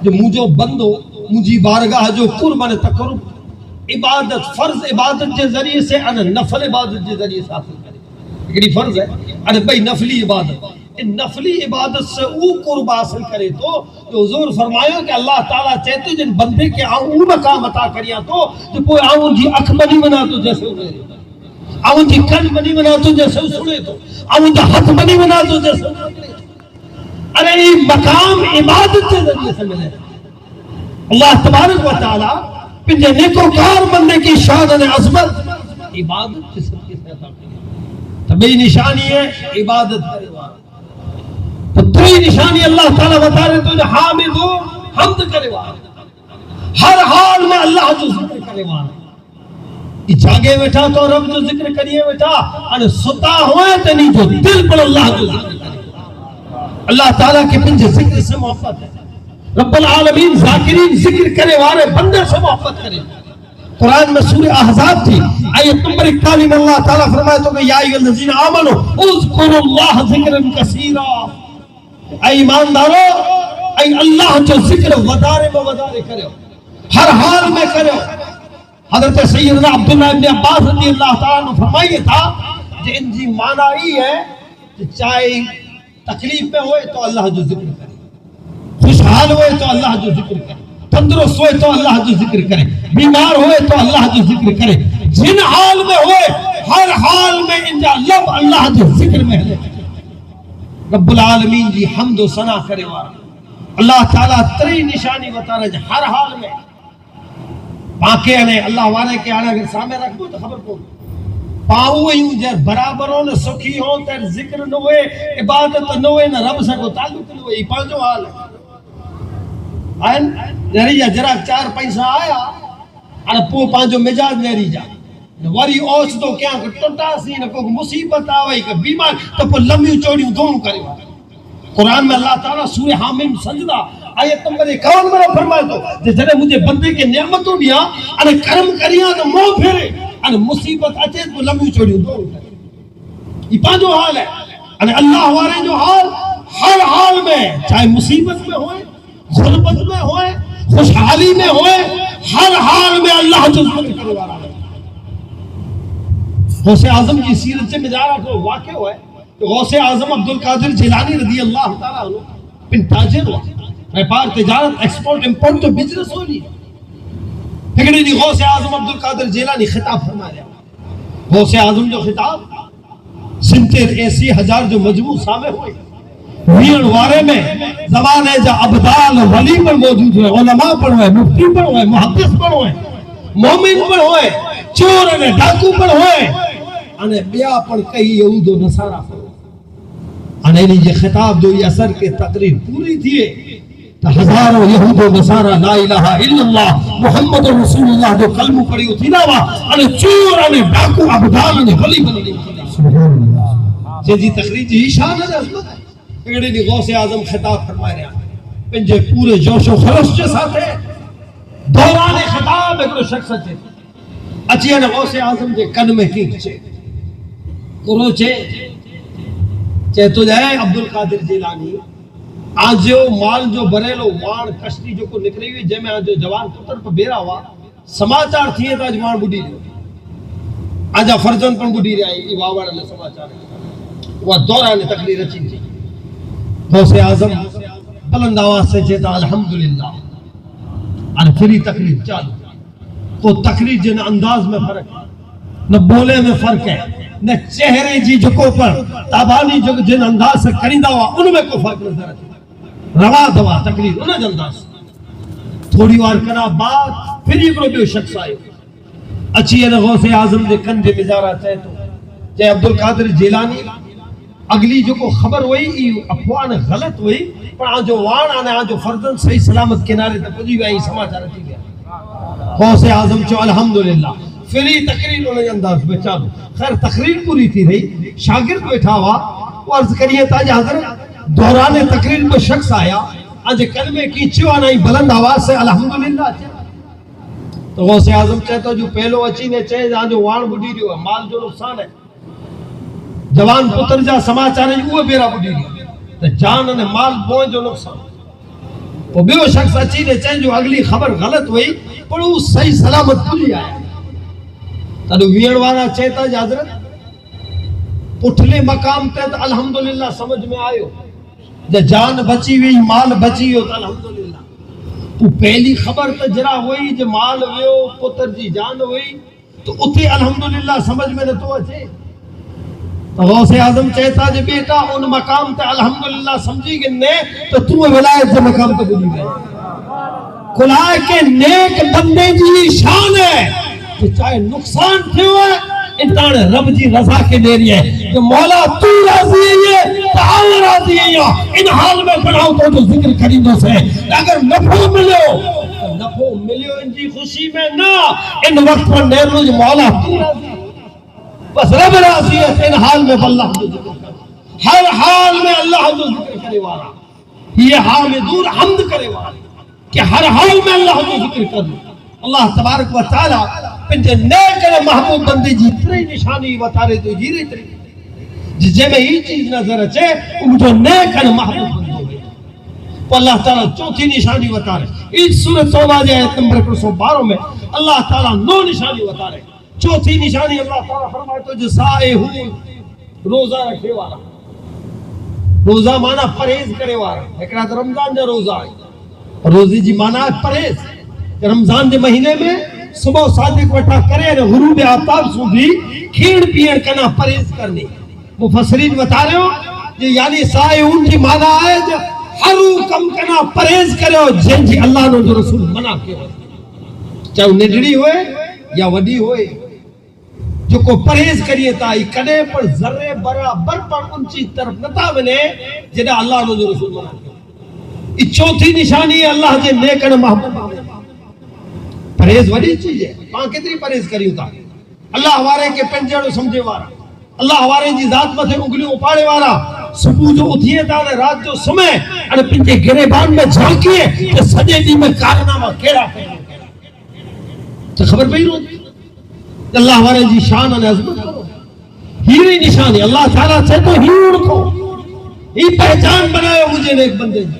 جو منهنجو بندو منهنجي بارگاهه جو قرب ۽ تقرب عبادت فرض عبادت جي ذريعي سي ۽ نفل عبادت جي ذريعي سي حاصل ڪري. هڪڙي فرض ۽ ٻئي نفلي عبادت. ان نفلي عبادت سي اهو قرب حاصل ڪري ٿو جو حضور فرمايو ڪه الله تعالي چئي ٿو جن بندي کي آئون اهو مقام عطا ڪريان ٿو ته پوء آئون ان جي اک بني وڃان ٿو جنهن سي هو نهري ٿو. آئون ان جي ڪن بني وڃان ٿو جنهن سي هو سڻي ٿو. آئون ان جا هٿ بني وڃان ٿو جنهن سي هو پڪڙي ٿو. اري هي مقام عبادت جي ذريعي سان ملي ٿو. الله تبارڪ و تعالي پنهنجي نيڪوڪار بندي کي شان ۽ عظمت عبادت جي صدقي سان عطا ڪئي آهي. ته ٻئي نشاني عبادت ڪري وارو. ته ٽئين نشاني الله تعالي وتاري ٿو جو حامد حمد ڪري وارو. هر حال ۾ الله جو ذڪر ڪري وارو. اي جاڳي ويٺا تو رب جو ذڪر ڪري ويٺا ان ستا هئين ته ني جو دل پر الله جو ذڪر ڪري. الله تعالي کي پنهنجي ذڪر سان محبت ہے. رب العالمين ذاڪرين ذڪر ڪري واري بندي سان محبت ڪري. قرآن ۾ سورة احزاب جي آيت نمبر 41 ۾ الله تعالي فرمائي ٿو کہ يا ايها الذين آمنوا اذكروا الله ذڪرا كثيرا. اي ايماندارو اي الله جو ذڪر وڌاري ۾ وڌاري ڪريو، هر حال ۾ ڪريو. حضرت سيدنا عبدالله ابن عباس رضي الله تعالٰي عنه فرمائي ٿا جي ان جي معنيٰ هي ہے ته چاهي تڪليف ۾ هوئي تو الله جو ذڪر ڪري، خوشحال هوئي تو الله جو ذڪر ڪري، تندرست هوئي تو الله جو ذڪر ڪري، بيمار هوئي تو الله جو ذڪر ڪري، جن حال ۾ هوئي هر حال ۾ ان جا لب الله جي ذڪر ۾ هلي. رب العالمين جي حمد و ثنا ڪري وارا الله تعالي ٽئي نشاني وتارج هر حال ۾ پاڪي اني الله واري کي هاڻي اگر سامهون رکبو ته خبر پوندي. پاهو ايون جر برابر هو نه سکي هو ته ذڪر نه هئي عبادت نه هئي نه رب سان ڪو تعلق نه هئي. هي پنهنجو حال آهن نهري جا جرا چار پئسا آيا هاڻي پوء پنهنجو مزاج نهري جا وري اوچتو ڪيان ڪو ٽٽاسين نه ڪو مصيبت آ وئي ڪا بيماري ته پوء لميون چوڙيون دعائون ڪري وٺ. قرآن ۾ الله تعالي سورة حاميم سجده آيت نمبر 51 ۾ فرمائي ٿو ته جڏهن منهنجي بندي کي نعمتون ڏيان ۽ ڪرم ڪريان ته منهن ڦيري ۽ مصيبت اچي ته پوء لميون چوڙيون دعائون ڪري. هي پنهنجو حال آهي ۽ الله واري جو حال هر حال ۾ چاهي مصيبت ۾ هئي غربت ۾ هئي خوشحالي ۾ هئي هر حال ۾ الله جو ذڪر ڪري وارا آهن. غوث اعظم جي سيرت جي مزار هڪڙو واقعو آهي ته غوث اعظم عبدالقادر جيلاني رضي الله تعالٰي عنه پن تاجر هئا، واپار تجارت ايڪسپورٽ امپورٽ جو بزنس هو. هڪڙي ڏينهن غوث اعظم عبدالقادر جيلاني خطاب فرمائي رهيا هئا. غوث اعظم جو خطاب سنتير ايسي هزار جو مجموع سامهون هئي. ويهڻ واري ۾ زماني جا ابدال ولي پڻ موجود هئا، علماء پڻ هئا، مفتي پڻ هئا، محدث پڻ هئا، مؤمن پڻ هئا، چور ۽ ڊاڪو پڻ هئا ۽ ٻيا پڻ ڪئي يهود و نصارا پڻ هئا. ۽ انهي جي خطاب جو هي اثر ڪي تقرير پوري ٿئي ته هزارون يهود و نصارا لا اله الا الله محمد رسول الله جو ڪلمو پڙهي اٿيندا هئا ۽ چور ۽ ڊاڪو ابدال ۽ ولي بنجي اٿيندا هئا. سبحان الله. جنهن جي تقرير جي هي شان ۽ عظمت آهي. هڪڙي ڏينهن غوث اعظم خطاب فرمائي رهيا هئا پنهنجي پوري جوش و خروش جي ساٿ دوران خطاب هڪڙو شخص اچي ٿو اچي هن غوث اعظم جي ڪن ۾ ڪيڪ چئي ڪرو چئي چئي ٿو اي عبدالقادر جيلاني آنجيو مال جو بريلو واڻ ڪشتي جيڪو نڪري وئي جنهن ۾ آنجو جوان پتر به بيرا هئا سماچار ٿئي ته اڄ واڻ ٻڏي رهيو آنجا فرزند پڻ ٻڏي رهيا اي واوڙ نه سماچار اها دوران تقرير اچي ٿي غوث اعظم بلند آواز سان چئي ته الحمدلله هاڻي ڦري تقرير چالو ڪو تقرير جي نه انداز ۾ فرق آهي نه ٻولي ۾ فرق آهي نه چهري جي جيڪو پر تاباني جو جن انداز سان ڪريندا هئا ان ۾ ڪو فرق نظر اچي روا دوا تقرير ان جي انداز ٿوري وار ڪرا بعد پھر هڪڙو ٻيو شخص آيو اچي ان غوث اعظم جي ڪن جي مزارا چئي ٿو چئي عبدالقادر جيلاني اڳلي جيڪو خبر هئي اهو افواهه نه غلط هئي پر آن جو واڻ آن آن جو فرزند صحيح سلامت ڪناري ته پڄي ويا ۽ سماچار اچي ويا. غوث اعظم چيو الحمدلله. ڦري تقرير ان جي انداز ۾ چالو. خير تقرير پوري ٿي رهي شاگرد ويٺا هئا اهو عرض ڪرين ٿا جي حضرت دوران تقرير ٻه شخص آيا آن جي ڪن ۾ ڪي چيو آن ۽ بلند آواز سين الحمدلله چيو ته غوث اعظم چئي ٿو جو پهلو اچي نه چئي آن جو واڻ ٻڏي رهيو آهي مال جو نقصان آهي. جوان پتر جا سماچار اهي ڀيرا ٻڌي ويا ته جان ۽ مال بوئن جو نقصان. پوء ٻيو شخص اچي ڏي چئين جو اڳلي خبر غلط هئي پر هو صحيح سلامت پڄي آيا. تڏهن ويهڻ وارا چئي ٿا جي حضرت پٺلي مقام تي ته الحمدلله سمجهه ۾ آيو جي جان بچي ويئي مال بچي ويو ته الحمدلله پوء پهلي خبر ته جرا هئي جي مال ويو پتر جي جان هئي ته اتي الحمدلله سمجهه ۾ نٿو اچي ته غوث اعظم چئي ٿا جي بيٽا ان مقام تي الحمدلله سمجهي گهني ته تون ولايت جي مقام تي پڄي وئين. خدا ڪي نيڪ بندي جي هي شان آهي جو چاهي نقصان ٿيو آهي ان تاڻ رب جي رضا کي ڏيري آهي جو مولا تون راضي آهين ته آئون راضي آهيان ان حال ۾ پڻ آئون تنهنجو ذڪر ڪريندوسين ته اگر نفعو مليو ته نفعو مليو ان جي خوشي ۾ نه ان وقت پڻ ڏيرلو جو مولا تون راضي آهين بس رب راضي آهي ته ان حال ۾ به الله جو ذڪر ڪر هر حال ۾ الله جو ذڪر ڪري وارا هي حامدون حمد ڪري وارا ڪي هر حال ۾ الله جو ذڪر ڪن. الله تبارڪ و تعالي پنهنجي نيڪ ۽ محبوب بندي جي ٽي نشاني وتاري ٿو هيري طريقي جي جنهن ۾ هي چيز نظر اچي اهو منهنجو نيڪ ۽ محبوب بندو هي. پوء الله تعالي چوٿين نشاني وتاري هي سورة توبه جي آيت نمبر 112 ۾ الله تعالي نو نشاني وتاري چوٿين نشاني الله تعالي فرمائي ٿو جو سائحون روزا رکي وارا روزا معنيٰ پرهيز ڪري وارا هڪڙا ته رمضان جا روزا آهن روزي جي معنيٰ آهي پرهيز ته رمضان جي مهيني ۾ صبح صادق وٺا ڪري ۽ غروب آفتاب سوڌي کيڻ پيئڻ ڪنا پرهيز ڪرني مفسرين وتاريو جو يعني سائحون جي معنيٰ آهي جو هر هو ڪم ڪنا پرهيز ڪريو جنهن جي الله ۽ ان جو رسول منع ڪيو آهي چاهي هو ننڍڙي هئي يا وڏي هئي جيڪو پرهيز ڪرين ٿا اهي ڪڏهن پڻ ذري برابر پڻ ان چيز طرف نه ٿا وڃي جيڏانهن الله ۽ ان جو رسول منع ڪيو آهي. اهي چوٿين نشاني آهي الله جي نيڪ ۽ محبوب بندي جي. پرهيز وڏي چيز آهي. پاڻ ڪيتري پرهيز ڪريون ٿا. الله واري کي پنهنجي جهڙو سمجهي وارا، الله واري جي ذات مٿي انگليون اپاڙي وارا، صبح جو اٿين ٿا ۽ رات جو سمهي ۽ پنهنجي گريبان ۾ جهانڪين ته سڄي ڏينهن ۾ ڪارناما ڪهڙا ڪيا. ته خبر پئي روز الله وارن جي شان ۽ عظمت ڪرو. هي رهي نشاني الله تعالي چئي ٿو هي اڙڪو هي پهچان بنايو منهنجي نيڪ بندي جي.